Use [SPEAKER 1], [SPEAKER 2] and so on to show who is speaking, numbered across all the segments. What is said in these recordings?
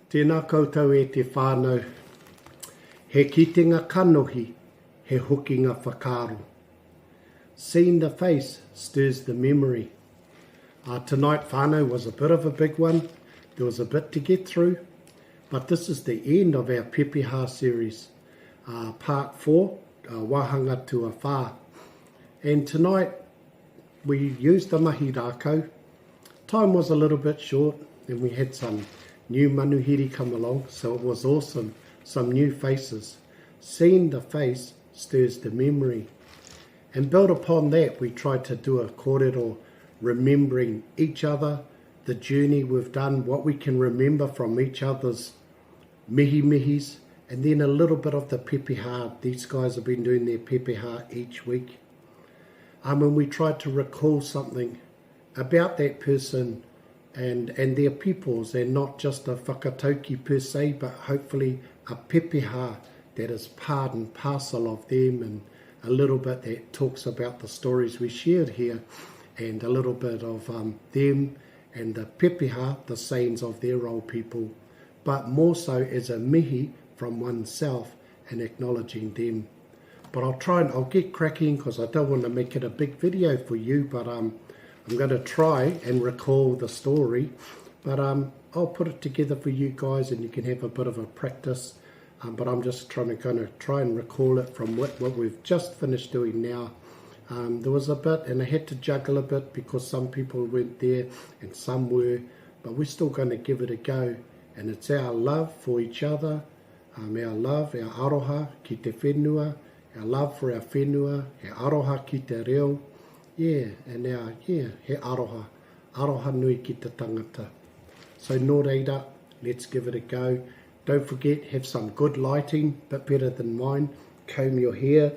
[SPEAKER 1] Tēnā koutou e te whānau. He kitenga kanohi, he hokinga whakaaro. Seeing the face stirs the memory. Uh, tonight whānau was a bit of a big one. There was a bit to get through. But this is the end of our Pepeha series, uh, part 4, uh, Wāhanga Tuawhā. And tonight we used the mahi rākau. Time was a little bit short and we had some new manuhiri come along, so it was awesome. Some new faces. Seeing the face stirs the memory. And built upon that, we tried to do a kōrero remembering each other, the journey we've done, what we can remember from each other's mihimihis, and then a little bit of the pepeha. These guys have been doing their pepeha each week. Um, and we tried to recall something about that person and, and their pupils, and not just a whakatauki per se, but hopefully a pepeha that is part and parcel of them, and a little bit that talks about the stories we shared here, and a little bit of um, them and the pepeha, the sayings of their old people, but more so as a mihi from oneself and acknowledging them. But I'll try and I'll get cracking because I don't want to make it a big video for you, but um, I'm going to try and recall the story. But um, I'll put it together for you guys and you can have a bit of a practice. Um, but I'm just trying to kind of try and recall it from what, what we've just finished doing now. Um, there was a bit, and I had to juggle a bit because some people weren't there and some were, but we're still going to give it a go. And it's our love for each other, um, our love, our aroha ki te whenua, our love for our whenua, he aroha ki te reo, yeah, and our, yeah, he aroha, aroha nui ki te tangata. So nō reira, let's give it a go. Don't forget, have some good lighting, bit better than mine. Comb your hair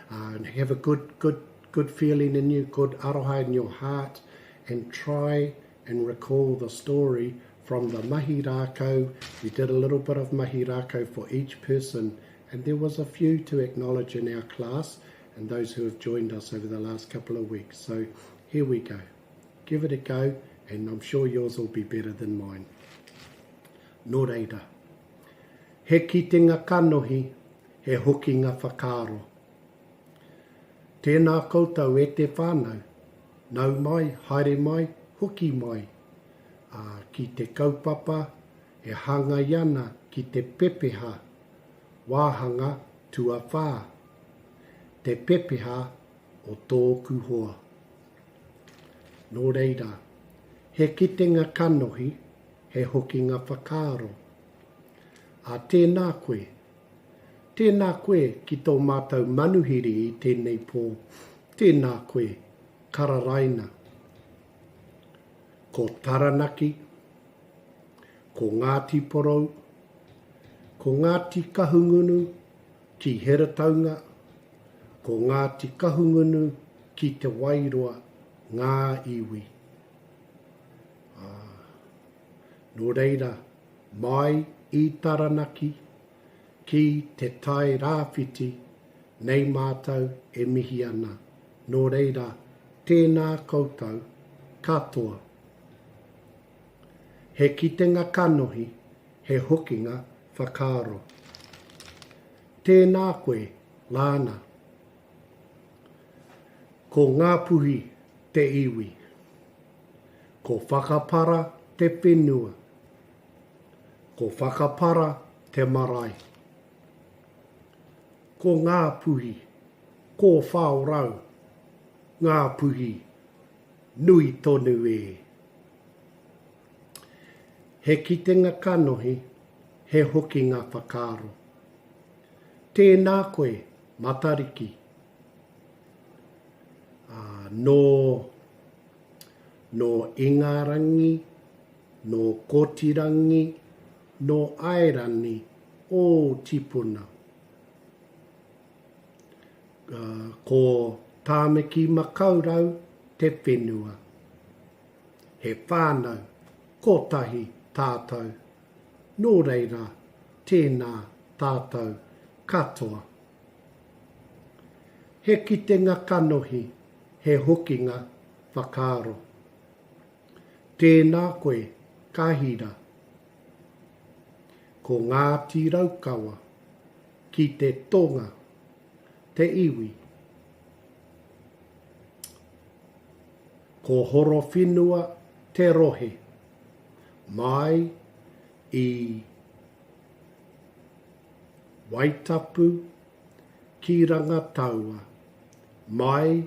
[SPEAKER 1] and have a good, good, good feeling in you, good aroha in your heart, and try and recall the story from the mahi rākau. We did a little bit of mahi rākau for each person, and there was a few to acknowledge in our class and those who have joined us over the last couple of weeks. So here we go. Give it a go, and I'm sure yours will be better than mine. Nō reira, he kitenga kanohi, he hokinga whakaaro. Tēnā koutou e te whānau, nau mai, haere mai, hoki mai, ā, ki te kaupapa e hāngai ana ki te pepeha wāhanga tuawhā, te pepeha o tōku hoa. Nō reira, he kitenga kanohi, he hokinga whakaaro. Ā, tēnā koe. Tēnā koe ki tō mātou manuhiri i tēnei pō. Tēnā koe, Kararaina. Ko Taranaki, ko Ngāti Porou, ko Ngāti Kahungunu ki Heretaunga, ko Ngāti Kahungunu ki Te Wairoa ngā iwi. Ā, nō reira, mai i Taranaki ki Te Tai Rāwhiti nei mātou e mihi ana, nō reira, tēnā koutou katoa. He kitenga kanohi, he hokinga whakaaro. Tēnā koe, Lana. Ko Ngāpuhi te iwi. Ko Whakapara te whenua. Ko Whakapara te marae. Ko Ngāpuhi, kōwhaorau, Ngāpuhi, nui tonu e. He kitenga kanohi, he hokinga whakaaro. Tēnā koe, Matariki. Ā, nō, nō Ingarangi, nō Kotirangi, nō Airani ō tipuna. Ā, ko Tāmaki Makaurau te whenua. He whānau kotahi tātou, nō reira, tēnā tātou katoa. He kitenga kanohi, he hokinga whakaaro. Tēnā koe, Kahira. Ko Ngāti Raukawa ki te tonga te iwi. Ko Horowhenua te rohe mai i Waitapu ki Rangataua, mai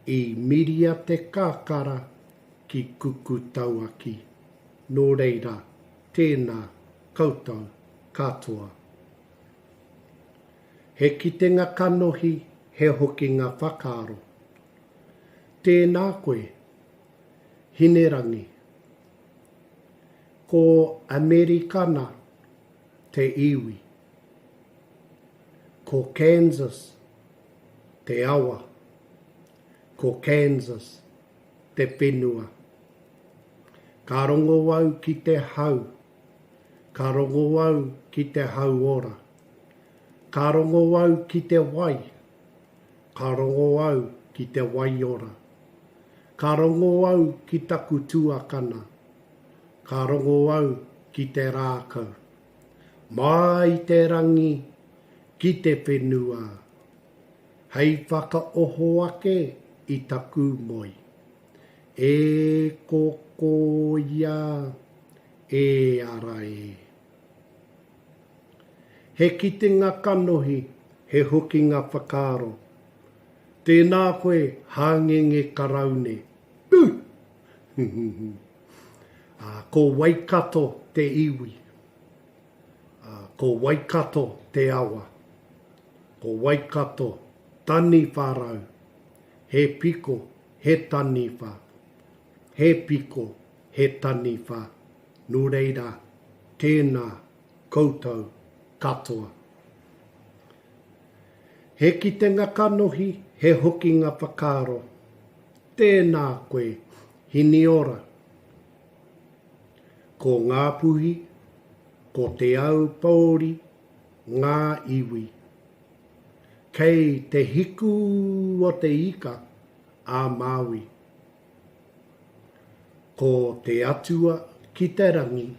[SPEAKER 1] i Miria Te Kakara ki Kukutauaki. Nō reira, tēnā koutou katoa. He kitenga kanohi, he hokinga whakaaro. Tēnā koe, Hinerangi. Ko Amerikana te iwi. Ko Kansas te awa. Ko Kansas te whenua. Ka rongo au ki te hau. Ka rongo au ki te hau ora. Ka rongo au ki te wai. Ka rongo au ki te waiora. Ka rongo au ki taku tuakana. Ka rongo au ki te rākau. Mai te rangi ki te whenua. Hei whakaoho ake i taku moe. E kokoia, e ara e. He kitenga kanohi, he hokinga whakaaro. Tēnā koe hāngenge karaune. Puh! Ko Waikato te iwi. Ko Waikato te awa. Ko Waikato taniwha rau. He piko, he taniwha. He piko, he taniwha. Nō reira, tēnā koutou katoa. He kitenga kanohi, he hokinga whakaaro. Tēnā koe, Hiniora. Ko Ngāpuhi, ko Te Aupōuri ngā iwi. Kei te hiku o te ika a Māui. Ko te Atua ki te rangi,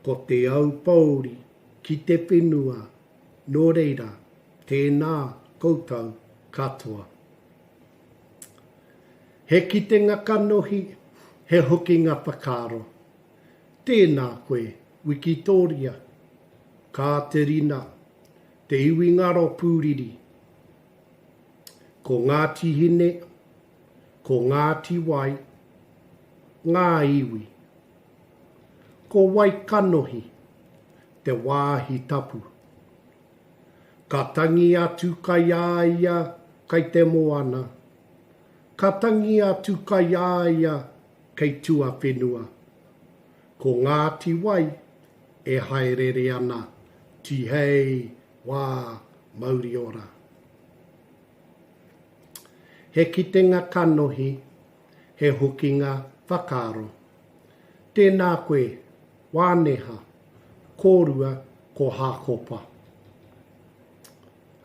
[SPEAKER 1] ko Te Aupōuri ki te whenua, nō reira, tēnā koutou katoa. He kitenga kanohi, he hokinga whakaaro. Tēnā koe, Wikitōria, Kāterina, te iwi ngaro pūriri. Ko Ngāti Hine, ko Ngāti Wai, ngā iwi. Ko Waikanohi te wāhi tapu. Ka tangi a Tūkaiāia kai te moana. Ka tangi a Tūkaiāia kei tuawhenua. Ko Ngāti Wai e haerere ana, tihei wā mauri ora. He kitenga kanohi, he hokinga whakaaro. Tēnā koe, Wāneha, kōrua ko Hākopa.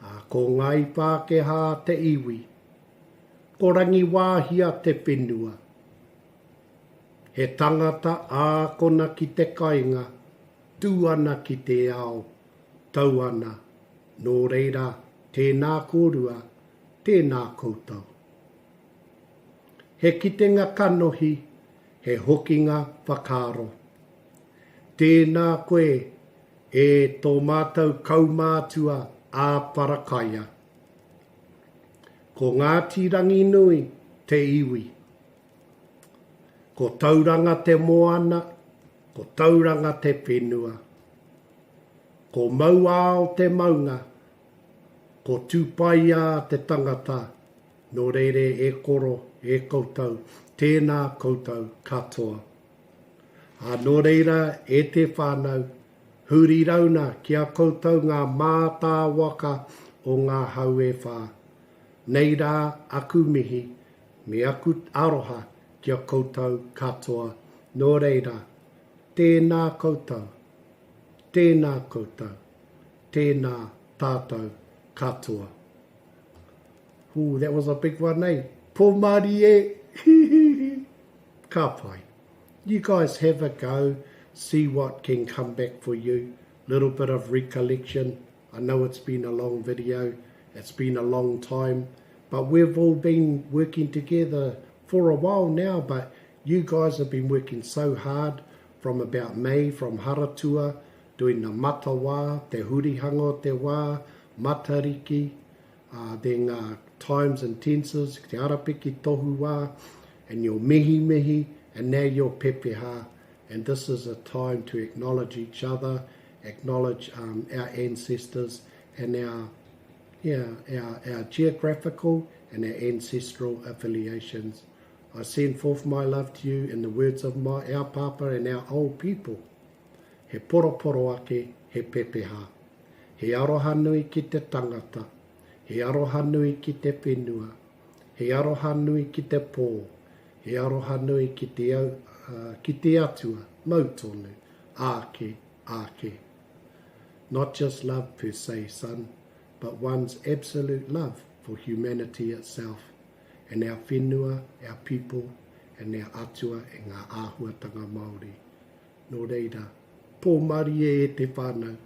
[SPEAKER 1] Ā, ko Ngāi Pākehā te iwi. Ko Rangiwāhia te whenua. He tangata ākona ki te kainga, tū ana ki te ao, tau ana, nō reira, tēnā kōrua, tēnā koutou. He kitenga kanohi, he hokinga whakaaro. Tēnā koe e tō mātou kaumātua a Parakaia. Ko Ngāti Ranginui te iwi. Ko Tauranga te moana, ko Tauranga te whenua. Ko Mauao te maunga, ko Tūpaia te tangata, nō reira e koro, e koutou, tēnā koutou katoa. Ā, nō reira, e te whānau, huri rauna ki a koutou ngā mātāwaka o ngā hau e whā. Nei rā aku mihi me aku aroha ki a koutou katoa, nō reira, tēnā koutou, tēnā koutou, tēnā tātou katoa. Ooh, that was a big one, eh? Pōmarie! Ka pai. You guys have a go. See what can come back for you. Little bit of recollection. I know it's been a long video. It's been a long time. But we've all been working together for a while now. But you guys have been working so hard from about May, from Haratua, doing the matawa, te hurihanga o te wā, matariki, uh, then ngā times and tenses, te arapiki tohu wā, and your mihi mihi, and now your pepeha. And this is a time to acknowledge each other, acknowledge um, our ancestors and our, yeah, our, our geographical and our ancestral affiliations. I send forth my love to you in the words of my, our papa and our old people. He poroporo ake, he pepeha. He aroha nui ki te tangata. He aroha nui ki te whenua. He aroha nui ki te pō. He aroha nui ki te, au, uh, ki te atua, mau tonu, āke, āke. Not just love per se, son, but one's absolute love for humanity itself, and our whenua, our people, and our atua and ngā āhuatanga Māori. Nō reira, pō marie e te whānau.